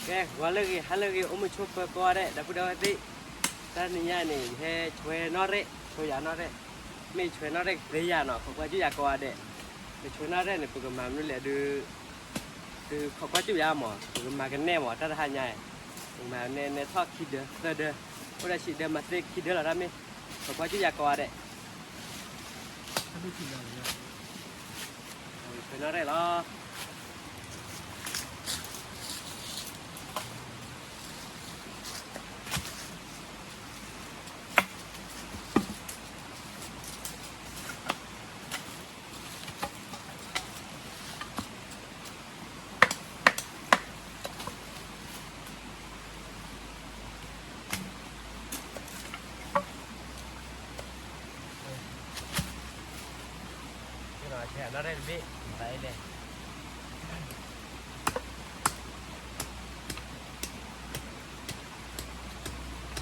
ကဲ ဂီၤလၢအဂ့ၤ ဟါလၢအဂ့ၤ အိၣ်မုာ်ဆိးပၢၤကိးဂၤဒဲး ဒီပုၢ်ဒီဝဲၢ်သ့ၣ်, တနံၤညါန့ၣ် ယဟဲဆွဲနီၣ်ရဲၣ် ဆွဲယၤနီၣ်ရဲၣ်, မ့ၢ်ယဆွဲနီၣ်ရဲၣ်ကသ့ယၤနီၤ ခိးကွၢ်စူၣ်ယၤကိးဂၤဒဲး, ပဆွဲနီၣ်ရဲၣ်န့ၣ် ပကမၤမနုၤလဲၣ်ဒုး, သုခိးကွၢ်စူၣ်ယၤမး ပကမၤကနဲမး တၢ်တဟါညါ, ပကမၤကနဲနဲထီၣ်ခံဒၢသၢဒၢ, အိၣ်ဒၣ်ဆံဒၢမၤသ့ခံဒၢလီၤတၢ်မ့ၢ်, ခိးကွၢ်စူၣ်ယၤကိးဂၤဒဲး ဆွဲနီၣ်ရဲၣ်လီၤ. ဆဲးနီၣ်ရဲၣ်တဘ့ၣ်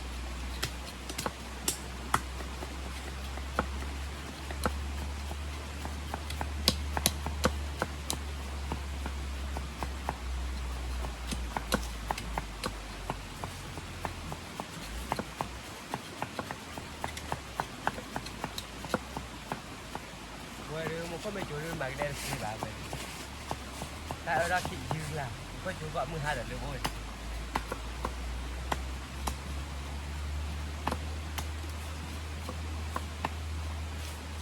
မၤအလဲၣ်. ဝဲဒၣ် မူခိၣ်မ့ၢ်ကၠိဒုး မၤကဒဲတသ့ဘၣ်ဝဲ, တၢ်အၢထီၣ်ခံယုၢ်ကျါ မူခိၣ်ကၠိဘၣ်မုၢ်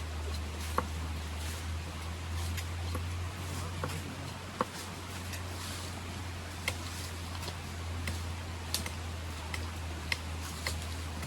ဟ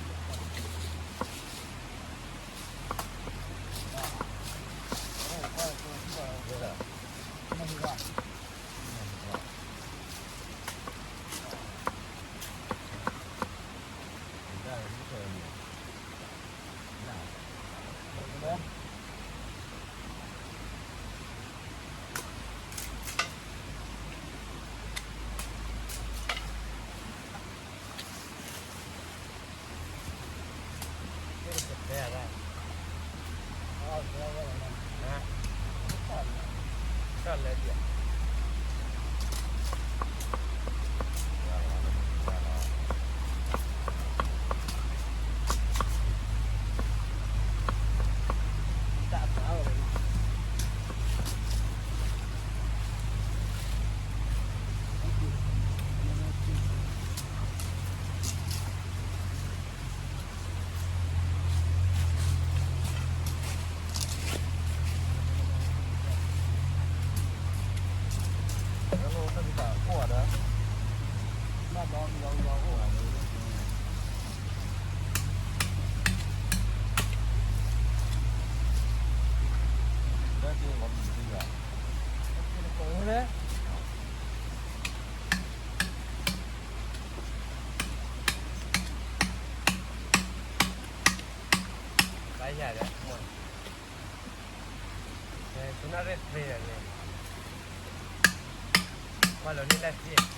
ါဒီးလၢဘိ ဘၣ်ယၤဒီး မ့ၢ် သုနၣ်ရဲၣ်သ့ဒီးန့ၣ် ကွၢ်လီၤန့ၢ်လၢသ့ၣ်တဘၣ် နၣ်ရဲၣ်လၢထံကျိန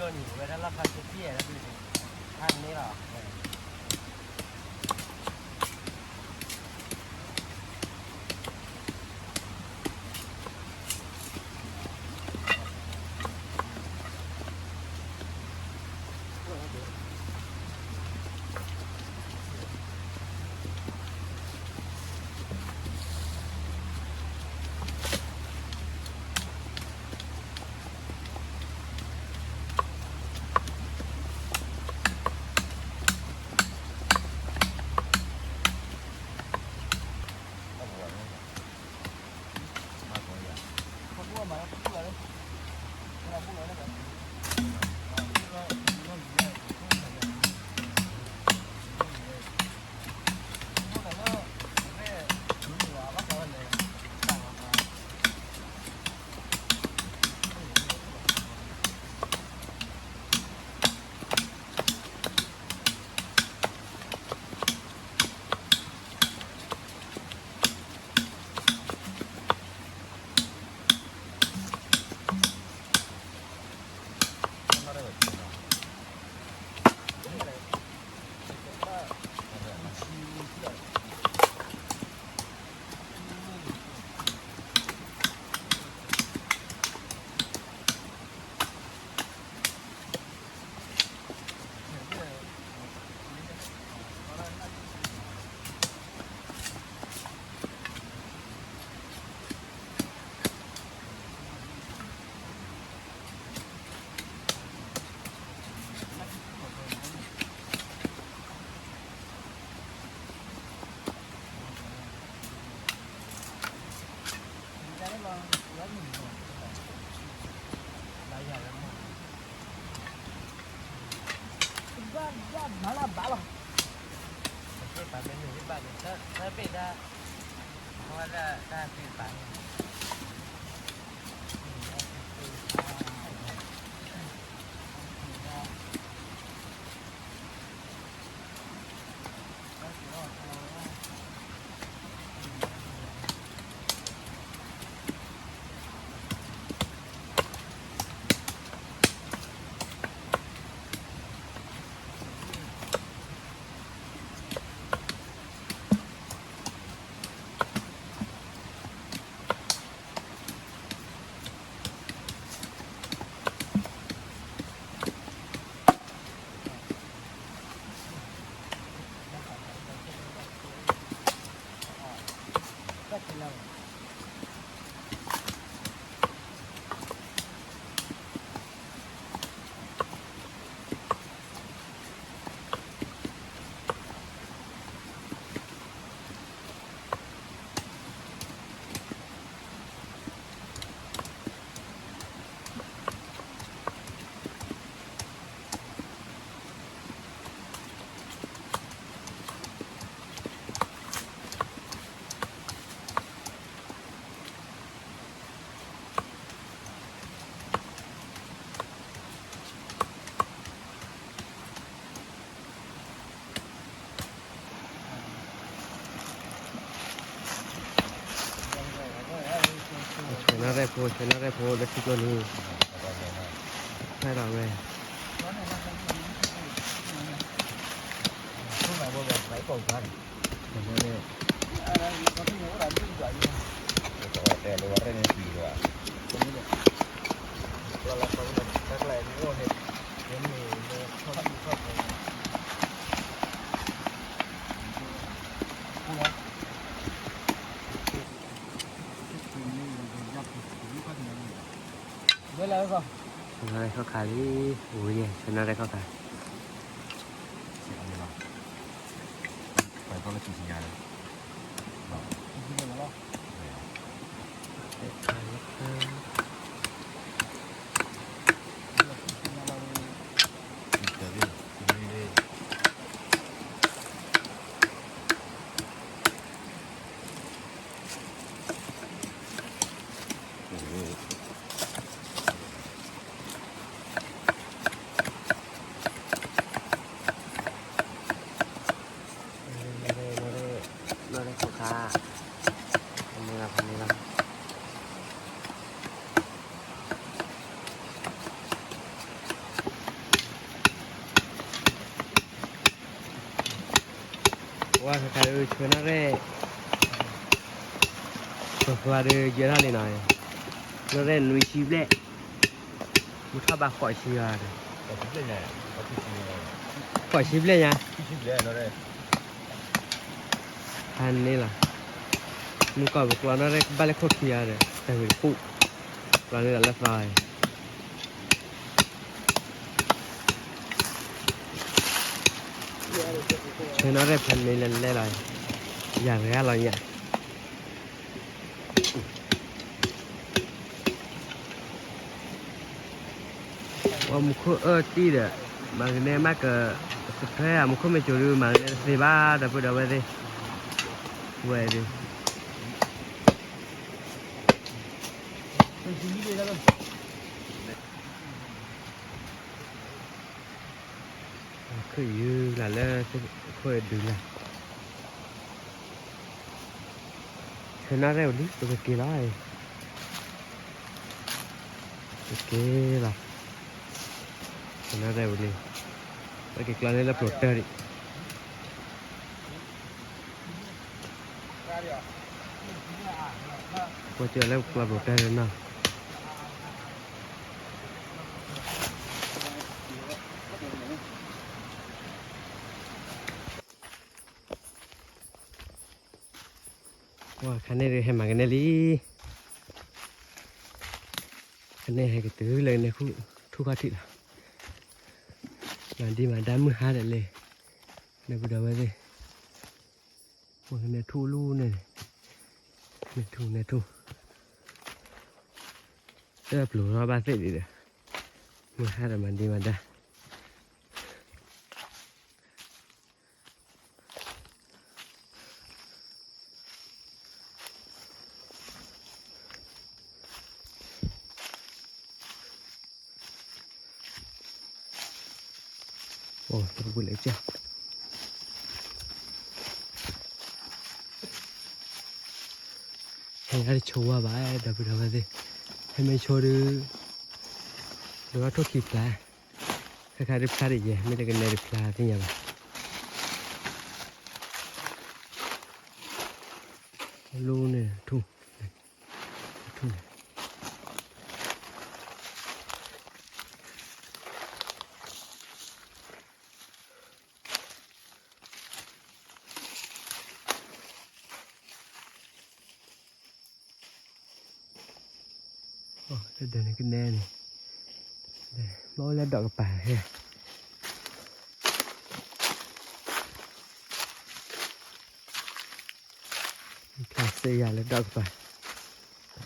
ံၤ ဝဲဒၣ်လီၢ်ခါကပျဲၢ်လၢဒုးန့ၣ် ဟးန့ၢ်လီၤ. ဆဲးနီၣ်ရဲၣ်ဖိ ဆဲးနီၣ်ရဲၣ်ဖိလၢထံကျိနံၤ ဖဲဒီးဝဲ ဆဲးနီၣ်ရဲၣ်ခီၣ်ခါလံ, ဝံၤန့ၣ် ဆဲးနီၣ်ရဲၣ်ခီၣ်ခါ နီၣ်ရဲၣ်ခီၣ်ခါ ဖဲန့ၣ်လီၤ ဖဲန့ၣ်လီၤ. ဝဲခါခါဒုး ဆဲးနီၣ်ရဲၣ် ပှၤဒီးယဲထီၣ်လံနီၤ, နီၣ်ရဲၣ်နွံဆံဘျဲၣ်, မုၢ်ထီၣ်ဘၣ်ဃိးဆံယၤဒီး, ဃိးဆံဘျဲၣ်ညါ, ဖဲန့ၣ်လီၤ, မုၢ်ကီၢ်ပကျီနီၣ်ရဲၣ်ဘၣ်လၢခိၣ်ခံယၤဒီး တၢ်ဂ့ၢ်တပူၤ, ကျီန့ၣ်ဒီးလၢသီ ဆဲးနီၣ်ရဲၣ်ဖဲန့ၣ်လဲၤလဲၤလီၤ, ယၤတဂၤလီၤညါ, ပှၤမူခိၣ်အၢတံၢ်ဒီး မၤကနဲမးက, ဖဲအမူခိၣ်မ့ၢ်ကၠိၤဒုး မၤကနဲတသ့ဘၣ် ဒီပုၢ်ဒီဝဲၢ်သ့ၣ်, ဝဲဒုး ခုၣ်ယုၢ်လၢ်လၢ ခိၣ်ဒုးလၢ်, ဆဲးနီၣ်ရဲၣ်ဝံၤလံ ပကက့ၤလီၤ, ပက့ၤလီၤ, ဆဲးနီၣ်ရဲၣ်ဝံၤလံ, ပက့ၤကျီန့ၢ်လၢပျိာ်တၢၢ်ဒံး ကွၢ်စၢၤလၢပျီပျီတဲာ်နီၤ, ပှၤခါန့ၣ်ဒုးဟဲမၤကနဲလံ, ခါန့ၣ်ဟဲကတုၤလၢကနဲထူၣ်ခီၣ်ထံးလီၤ, မၤဒံးမၤဒါမုၢ်ဟါဒဲးလံ, နပဒီပုၢ်ဝဲၢ်သ့ၣ် ပှၤကနဲထူၣ်လူၤန့ၣ်, နဲထူၣ်နဲထူၣ်, တၢ်ပျိာ်ထီၣ်ဘၣ်သ့ၣ်ဒံးဒီး, မုၢ်ဟါဒီးမၤဒံးမၤဒါ, အိၣ် တပူၤလဲၤကၢ် ဟဲတဆိဝါဘၣ် ဒီပုၢ်ဒီဝဲၢ်သ့ၣ်, ဟဲမ့ၢ်ဆိဒီး ဒိးထီၣ်ခံဖျါ, ခါခါဒုးဖျါတယဲၢ် မ့ၢ်တကနဲဒုးဖျါသ့ၣ်ညါဘၣ်. လူန့ၣ်ထူၣ်, ထူၣ်န့ၣ် လၢဒၢးန့ၣ်ကနဲန့ၣ်, ဘၣ်အိၣ်လၢဒီးကပၤဟဲ, ဖျါစ့ယၤလၢဒီးကပၤ,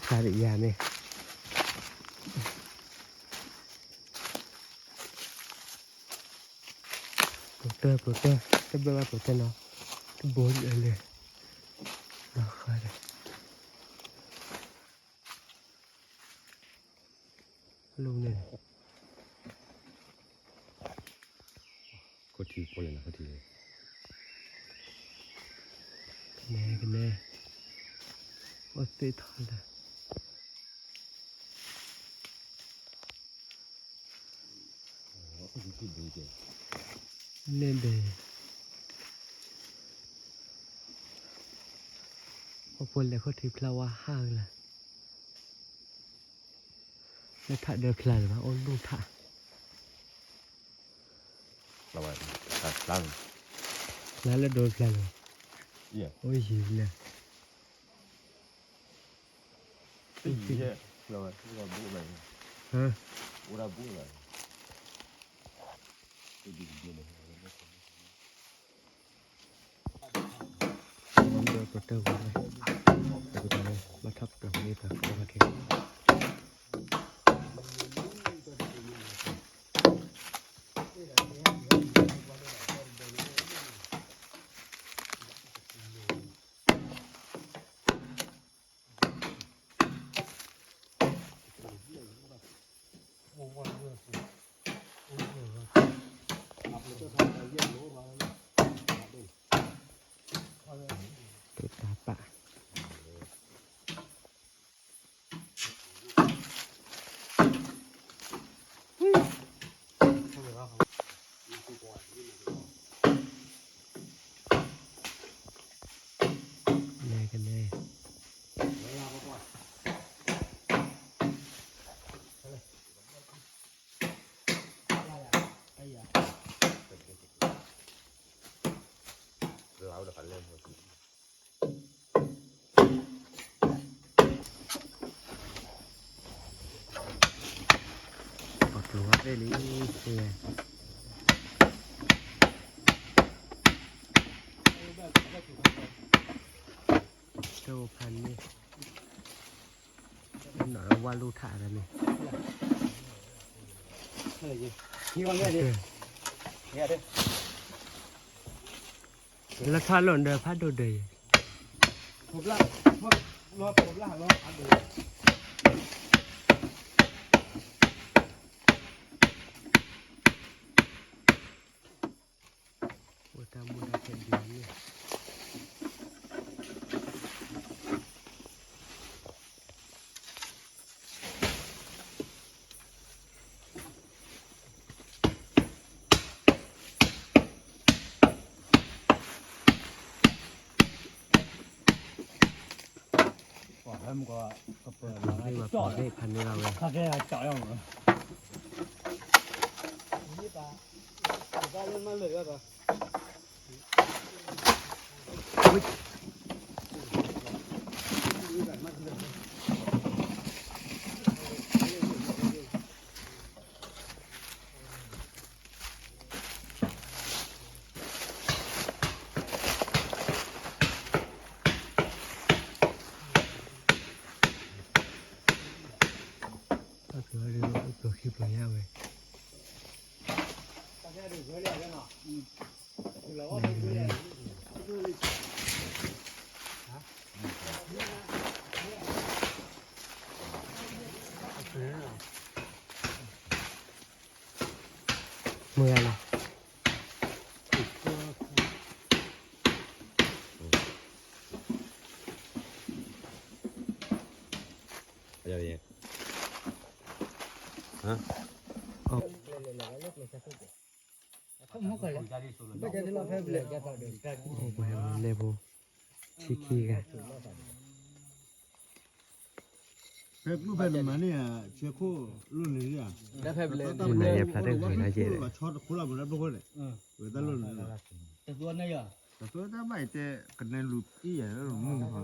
ဖျါဒံးယၤန့ၣ် ပျိးတၢ် ပျိးတၢ် တဘၢဘၣ်ပျိးတၢ်နီၤ, တဘိလၢလၢ လီၤဃာ်ဒီး လၢန့ၣ် ခိၣ်ထံဖိလဲၣ်နီၤ ခိၣ်ထံ, ကနဲ ကနဲ, အိၣ်သ့ၣ်ထီၣ်လၢ န့ၣ်ဒဲး, အိၣ်ဖိလဲၤခိၣ်ထံဖျါဝါဟးဂလၢ်, လၢထးဒၢဖျါလၢၤဘၣ် အိၣ်လူၢ်ထး, ဖျါလၢဒိဖျါလၢၤ, အိၣ်ယံၤလၢ ပတၢ်ဝဲ, ပတၢ်ဝဲ, ဘၣ်ထီၣ်ပတၢ်ဝဲ ပှၤကီၢ်ခါခဲ တၢ်ပာ် လဲၤကလဲၤ ပှၤကျိၤဝဲသ့ၣ်လံ, တၢ်အိၣ်ဖးန့ၣ် နီၢ်ဝါလူထးရၢန့ၣ် လၢထးလီၤဒီးဖးဒိၣ်ဒီး အိၣ်တၢ်မူတၢ်ခဲဒ်န့ၣ် ပှၤဟဲမုၢ်ကီး ကပၢၤလီၤ ခါကဲကၠီၣ်ယီၣ်မး ပျိၢ်ခံပျိၢ်ညါဝဲ မုၢ်ဂၤလီၤ လဲၣ်ဖိ ဆံခံဂၤ ဖဲကျိဖဲနမၤန့ၣ်ဧါ, ဆဲခိၣ်လိၣ်န့ၣ်ဧါ, ဖဲပလဲၤ ဖဲပလဲၤဖျါတဂ့ၤလၢယဲ, ဆီတခိၣ်လၢမၤလၢပဃိန့ၣ်, ဝဲတၢ်လိၣ်န့ၣ်, တသိးန့ၣ်ယၤ, တသိးတၢ်ဘၣ်အံၤတဲ ကနဲလူၤအံၤယၤလၢမုၢ်နဟီ,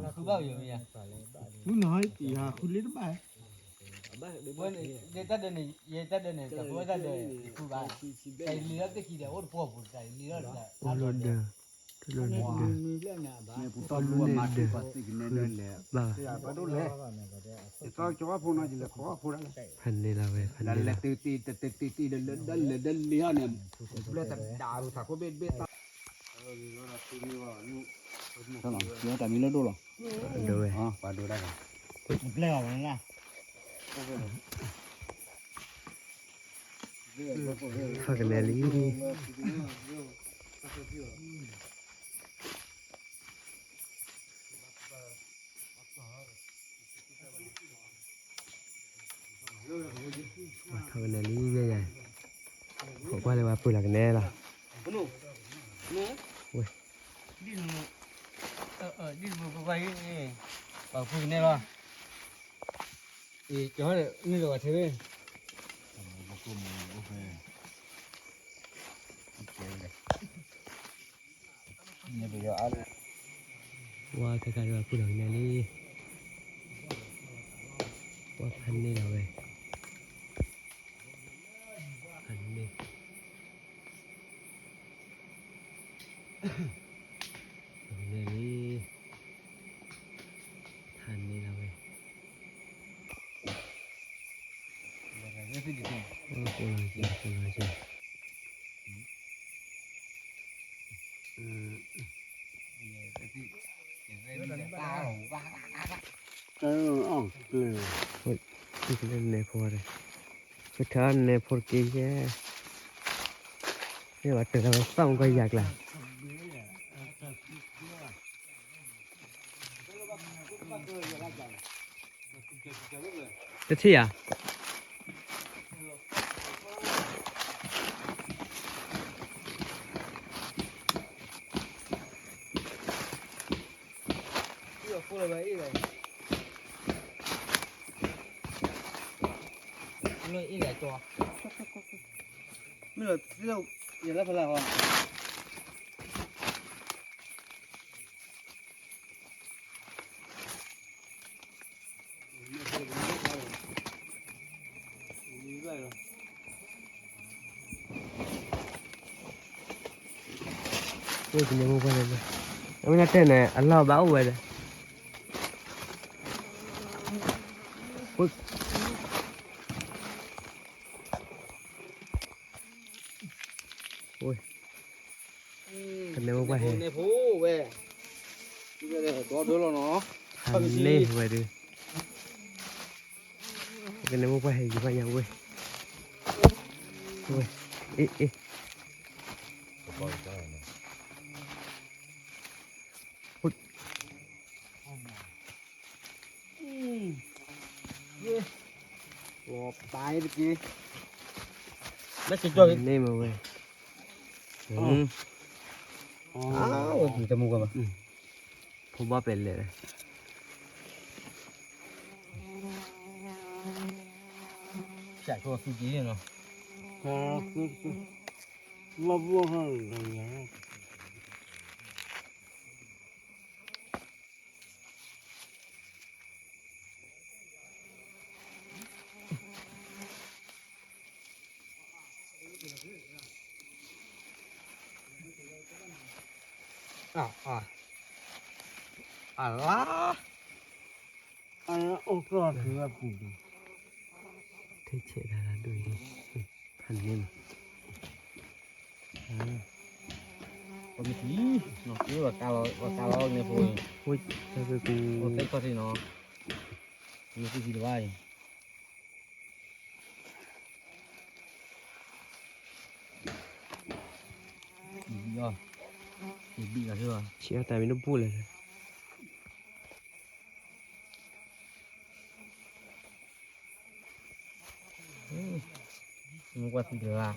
မုၢ်နဟီယၤဃုလ့တဘၣ်, တၢ်ဒၢးန့ၣ် ယတၢ်ဒၢးန့ၣ် ယဃုဘၣ်, တၢ်ယလံၤလီၤတခံဒီး အိၣ်တပှီၢ်ပူၤ တၢ်ယလံၤလီၤ, အိၣ်လိၣ်ဒၢး တလိၣ်န့ၣ်ဒၢး, တလိၣ်န့ၣ်ဒၢး, ဘၣ်, ဖးန့ၢ်လီၤဝဲ ဖးန့ၢ်လီၤ, တၢ်မံၤလၢဒိၣ်လီၤ, ဒိၣ်ဝဲ, ပှၤဒိၣ်တၢ်, ဖးကနဲလံ ပှၤထီၣ်ကနဲလံယဲယဲ, ခိးကွၢ်လၢပှၤပှ့ၤလီၤကနဲလီၤ, ဝဲ, ဒ်နမုၢ်, ဒ်နမုၢ်ကွၢ်ကွၢ်အံၤ, ပှၤပှ့ၤကနဲလီၤ, အံၤကၠီန့ၣ်လီၤဝဲထဲဝဲ ပှၤခဲခါဒံးပှၤပှ့ၤလီၤကနဲလံ, ပှၤဖးန့ၢ်လီၤဝဲ, ဖးန့ၢ်, ဖးန့ၢ်လံ, ဖးန့ၢ်လီၤဝဲ ပလီၤက့ၤ ပလီၤက့ၤ, နဲဖိ, ကထၢနဲဖိတက့ၢ်ယဲ, မ့ၢ်ဘၣ်တၢ်လၢဝဲသီၣ်မူကီၢ်ယၤကျါ တထံၣ်ဧါ, မ့ၢ်လီၤ, ယလၢဖဲလဲၣ်ဟီ ဝဲကန့ၢ်မိၢ်ပှၢ်န့ၣ်, အဝဲဒၣ်တဲန့ၣ် အလီၢ်ဘၣ်အိၣ်ဝဲဒီး, ကန့ၢ်မိၢ်ပှၢ်ဟဲ, ဖးန့ၢ်ဝဲဒုး, ကန့ၢ်မိၢ်ပှၢ်ဟဲယံၤဘၣ်ညါဝဲ, ဝဲ, အ့ အ့ လီၤပာ်တက့ၢ်, မ့ၢ်ကကၠီန့ၣ်မ့ၢ်ဝဲ, ဖိဘၣ်ပဲလဲၣ်, ဖျိးကၠီသူက့ၤနီၤ, လီၤဘှီၣ်ဟီၣ်, အလါ, အိၣ်ကီၢ်ပူၤ, ထဲဆဲးဒၣ်ဒၣ်ဒိၣ်အံၤ, ဖးန့ၢ်မး, ပမ့ၢ်ထံၣ်, ပှၤကါလီၤ, ပှၤကါလီၤန့ၣ်ဖိ, ပှၤသ့ၣ်ခီၣ်ထံးနီၤ, ပမ့ၢ်သ့ၣ်ထံၣ်တဘၣ်အံၤ ဆံးအတၢ်မ့ၢ်တဘူၣ်လဲၣ်, မ့ၢ်ကွၢ်သံတဂၤ,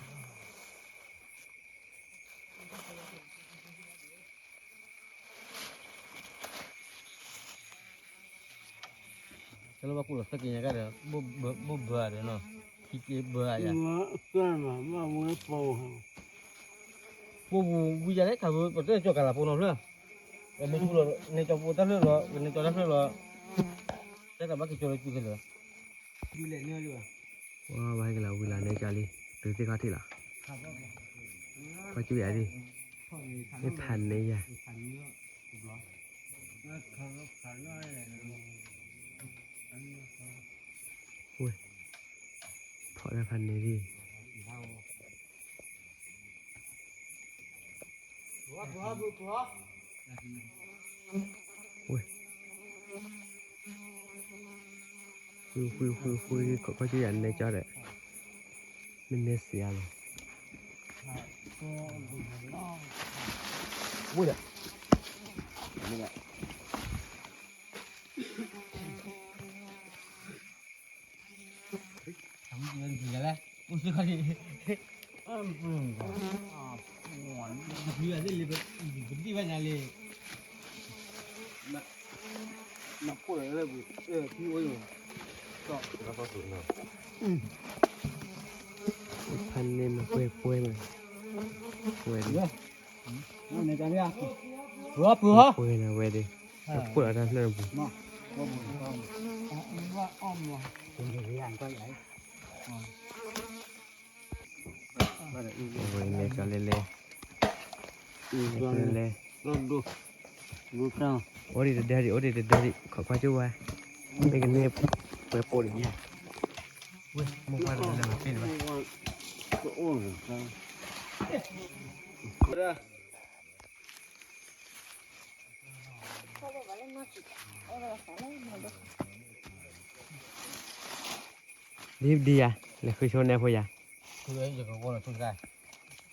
ဘၣ်ကူၣ်လီၤသၢက့ၤညါကဒီး, ဘိၣ်ဘၢအဒၢးနီၤ, ခံက့ဘၢအယၤ, ပိာ်ပူၤဝံၤယၤလၢခးဝဲ ပတဲကၠီၤကၤလးဖိနီၤဖျၢၣ်, မ့ၢ်ထူလီၤ နဲကၠီၤဖိတၢ်ဖျၢၣ်လီၤ, နဲကၠီၤတၢ်ဖျၢၣ်လီၤ, တၢ်တဘၣ်က့ၤကၠီၤလၢကုခဲလၢာ်, ဝဲကလးဝံၤလီၤနဲကၠီၤလံ, တုၤသ့ၣ်ခီၣ်ထံးလီၤ, ကွၢ်ကၠူၣ်ယၤဒ်, မ့ၢ်ဖးန့ၢ်ယၤ ဝဲ, ဖီၣ်တၢ်ဖးန့ၢ်ဒံး, ဝဲ, ဃုဃုဃုဃု, ခီၣ်ခီၣ်ကၠူၣ်ယၤနဲကၠီဒီး, မ့ၢ်နဲစံးအါလီၤ, ဝဲဒီး ဖးန့ၢ်မ့ၢ်ပှဲၤပှဲၤမ့ၢ်, ပှဲၤဒံး, ပှဲၤန့ၣ်ဝဲဒၣ်, ပှဲၤအတၢ်ဖျၢၣ်ပူၤ, ဝဲန့ၣ်ကလဲၤလဲၤ, လဲၤလဲၤ, အိၣ်ဒံးတဒၢဒံး အိၣ်ဒံးတဒၢဒံး ခီကွၢ်ကၠိဝဲ, မ့ၢ်ကန့ၢ်ပှဲၤပိာ်ဒံးယၤ, ဝဲ, မိၢ်ပှၢ်တဒၢလၢမၤပ့ၢ်တဘၣ်, ဒ်ဒ်ယၤ, လဲၤဃုဆိနဲဖိယၤ, ဃုယကဂီၢ်လီၤဆူတခါ,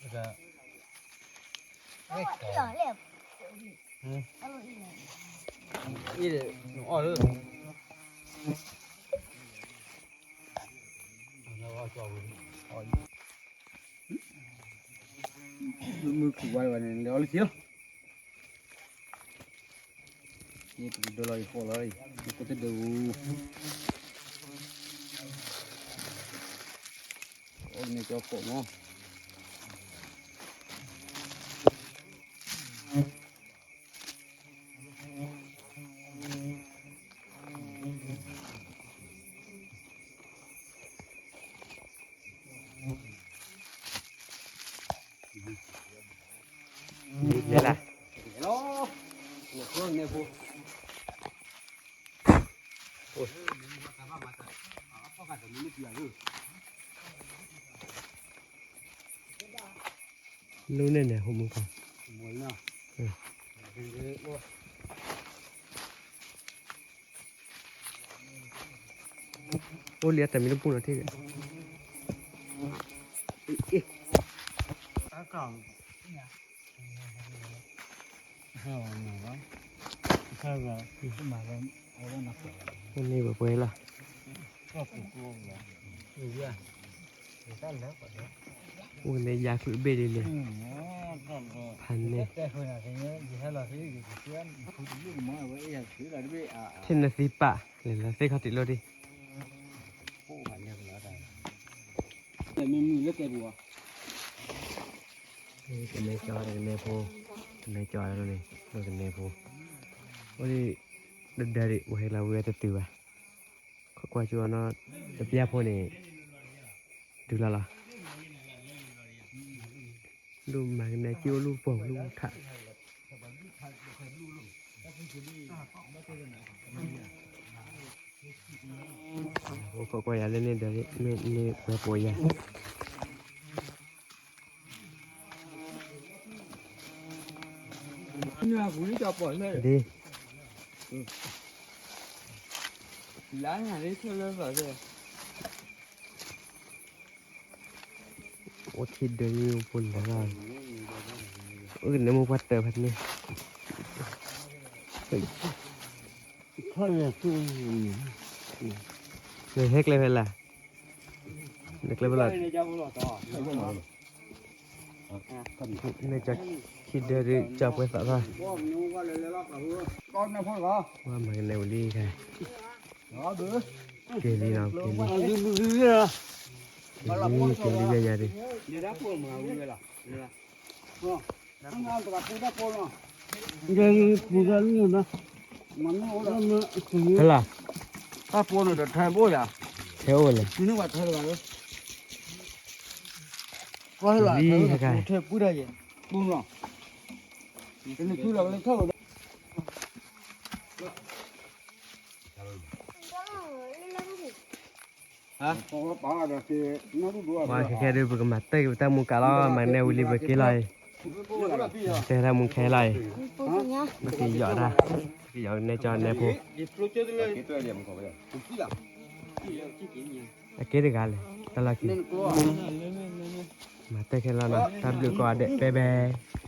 အံၤဒီး နအီၣ်လၢ မုၢ်ခုၣ်ဝါလီၤန့ၣ် လဲၤအီၣ်လၢခံလီၤ, ယပကဒိလီၤယဃီလီၤ, ယကိးတဒု, အီၣ်န့ၣ်ကၠီကိးမး လဲၤလၢ, လူန့ၣ်န့ၣ် ဟိုမုၢ်ကီၢ်, အိၣ်လံအတၢ်မံၤတပူၤနီၤထံၣ်, န့ၣ်ပှဲၤပှဲၤလီၤ, အိၣ်န့ၣ်ယါခုၣ်ဘ့ၣ်လံန့ၣ်, ဖးန့ၣ်, ထံၣ်နသံပာ် လဲၤလီၤသ့ၣ်ခီၣ်ထံးလိၣ်ဒံး, ကနဲကၠီတကနဲဖိ, ကနဲကၠီန့ၣ် ကနဲဖိ, အိၣ်ဒံး တဒၢဒံး ပှၤဟဲလီၤဝံၤတတုၤဘၣ်, ခီကွၢ်ကၠိနီၤ, တပျၢ်ဖိန့ၣ် တုၤလီၤလီၤ, လူမၤကနဲကၠိလူပိာ်လူထး အိၣ်ခိးကွၢ်ယၤလၢန့ၣ်ဒီး မ့ၢ်န့ၣ်ပှဲၤပိာ်ယၤ, ဒ် အိၣ်ထံဒၢမံၤဖိလဲၤလီၤ, အိၣ်ကန့ၢ်မိၢ်ပှၢ်တၢၢ်ဖဲန့ၣ်, နဟဲကျဲဖဲလဲၣ်, နကျဲဖဲလဲၣ်, နကၠီခံဒၢဒုးကၠီပှဲၤသးထီၣ်, ဝဲမၤကနဲဝံၤလံခဲ က့ၤလံနီၤ က့ၤလံ, က့ၤလံ က့ၤလံယဲၢ်ညါဒံး, ဟဲလီၤ, တၢ်ပိာ်န့ၣ်ဒီးထဲဘိယၤ, ထဲအိၣ်လဲၣ်, ထဲပူၤတၢ်ယဲၢ်, ပူၤနီၤ, တနံၤခုလီၤကလၢထီၣ်လီၤဒီး ပှၤခဲခဲဒုး ပကမၤတၢ်က့ၤပတၢ်မူကးလီၤ, မၤနဲဝံၤလံပက့ၤလီၤအံၤ, တၢ်မူခဲလီၤအံၤ, ပက့ၤယီၤတၢ်, ပက့ၤယီၤနဲကၠီနဲဖိ, အက့ၤတဂၤလဲၣ်, တၢ်လီၢ်ခံ, မၤတၢ်ခဲလီၤနီၤ, တၢ်ဘျုးကိးဂၤဒဲး ဘဲဘဲ.